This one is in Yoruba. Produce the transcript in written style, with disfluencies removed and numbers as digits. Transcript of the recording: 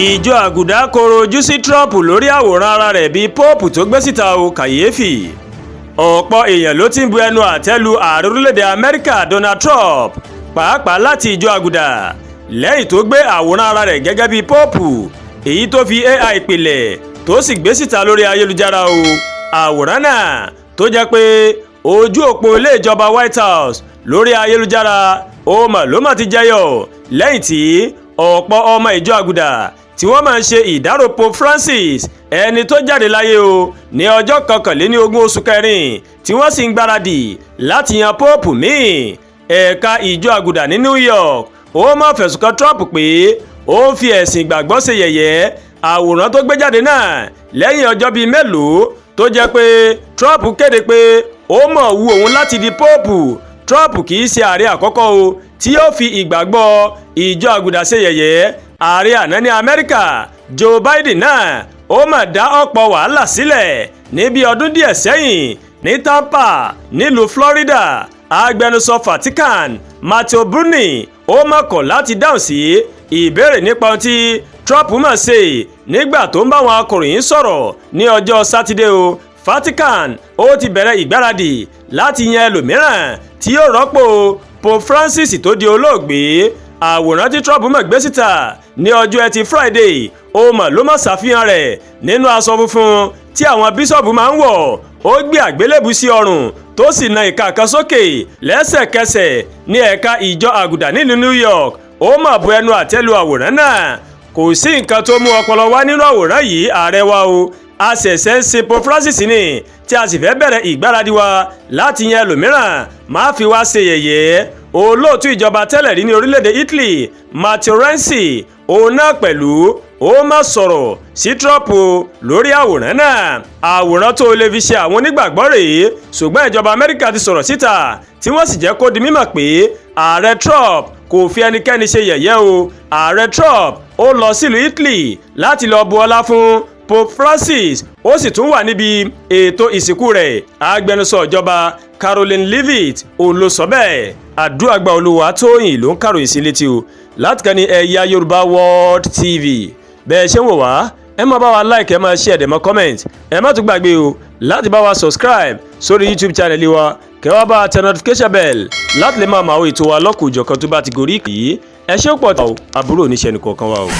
Ìjọ Àgùdá koro ojú sí Trump lórí àwòrán ara rẹ̀ bíi Pope tó gbé síta o. Kàyéfì, ọ̀pọ̀ èèyàn ló ti ń bu ẹnu àtẹ́ lu ààrẹ orílẹ̀-èdè Amẹ́ríkà Donald Trump, pàápàá láti ìjọ Àgùdà, lẹ́yìn tó gbé àwòrán ara rẹ̀ gẹ́gẹ́ bíi Pope, èyí tó fi AI pilẹ̀ tó sì gbé síta lórí ayélujára o. Àwòrán náà tó jẹ́ pé ojú òpó ilé ìjọba White House lórí ayélujára ó mà ló mà ti jẹyọ lẹ́yìn tí ọ̀pọ̀ ọmọ ìjọ Àgùdà tí wọ́n máa ń ṣe ìdárò Pope Francis, ẹni tó jáde láyé o ní ọjọ́ 21 oṣù kẹrin, tí wọ́n sì ń gbáradì láti yan Pope míì. Ẹ̀ka ìjọ Àgùdà ní New York ó máa fẹ̀sùn kan Trump pé ó ń fi ẹ̀sìn ìgbàgbọ́ ṣe yẹ̀yẹ́ àwòrán tó gbé jáde náà, lẹ́yìn ọjọ́ bíi mélòó tó jẹ́ pé Trump kéde pé ó mọ̀ wu òun láti di Pope. Trump kì í ṣe ààrẹ àkọ́kọ́ o tí yóò fi ìgbàgbọ́ ìjọ Àgùdà ṣe yẹ̀yẹ́. Ààrẹ àná ní Amẹ́ríkà Joe Biden náà ó mà dá ọ̀pọ̀ wàhálà sílẹ̀ ní bí ọdún díẹ̀ sẹ́yìn ní Tampa nílùú Florida. Agbẹnusọ Vatican Matteo Bruni ó mà kọ̀ láti dáhùn sí ìbéèrè nípa ohun tí Trump mà ṣe nígbà tó ń bá àwọn akọ̀ròyìn sọ̀rọ̀ ní ọjọ́ Sátidé o. Vatican ó ti bẹ̀rẹ̀ ìgbáradì láti yan ẹlòmíràn tí yóò rọ́pò Pope Francis tó di olóògbé. Àwòrán tí Trump mọ̀ gbé síta ní ọjọ́ Ẹtì Friday ó mọ̀ ló mọ̀ ṣàfihàn rẹ̀ nínú aṣọ funfun tí àwọn bíṣọ̀bù máa ń wọ̀. Ó gbé àgbélébù sí ọrùn tó sì na ìka kan sókè. Lẹ́sẹ̀kẹsẹ̀ ní ẹ̀ka ìjọ Àgùdà nílùú New York ó mà bu ẹnu àtẹ́ lu àwòrán náà. "Kò sí nǹkan tó mú ọpọlọ wá nínú àwòrán yìí, ààrẹ wa o. A ṣẹ̀ṣẹ̀ ń sin Pope Francis ni, tí a sì fẹ́ bẹ̀rẹ̀ ìgbáradì wa láti yan ẹlòmíràn. Má fi wá ṣe yẹ̀yẹ́." Olóòtú ìjọba tẹ́lẹ̀ rí ní orílẹ̀-èdè Italy Matteo Renzi, òun náà pẹ̀lú ó má sọ̀rọ̀ sí Trump lórí àwòrán náà. "Àwòrán tó lè fi ṣe àwọn onígbàgbọ́ rèé." Ṣùgbọ́n ìjọba Amẹ́ríkà ti sọ̀rọ̀ síta, tí wọ́n sì jẹ́ kó di mímọ̀ pé ààrẹ Trump kò fi ẹnikẹ́ni ṣe yẹ̀yẹ́ o. Ààrẹ Trump ó lọ sílùú Italy láti lọ bu ọlá fún Pope Francis, ó sì tún wà níbi ètò ìsìnkú rẹ̀. Agbẹnusọ ìjọba Karoline Leavitt òun ló sọ bẹ́ẹ̀. Àdúràgbà Olúwatóyìn ló ń kàròyìn sí létí o láti kàn ní Ẹ̀yà Yorùbá World TV. Bẹ́ẹ̀ ṣe ń wò wá, ẹ máa bá wa like, ẹ máa share, dẹ̀ mọ́ comment. Ẹ má tún gbàgbé o láti bá wa subscribe sórí YouTube channel wa, kẹ́ wá bá wa tẹ notification bell láti lè máa mọ àwọn ètò wa lọ́kùnjọ̀kan tó bá ti gorí yìí. Ẹ ṣé pọ̀ tó, àbúrò oníṣẹ́ nìkọ̀ọ̀kan wa o.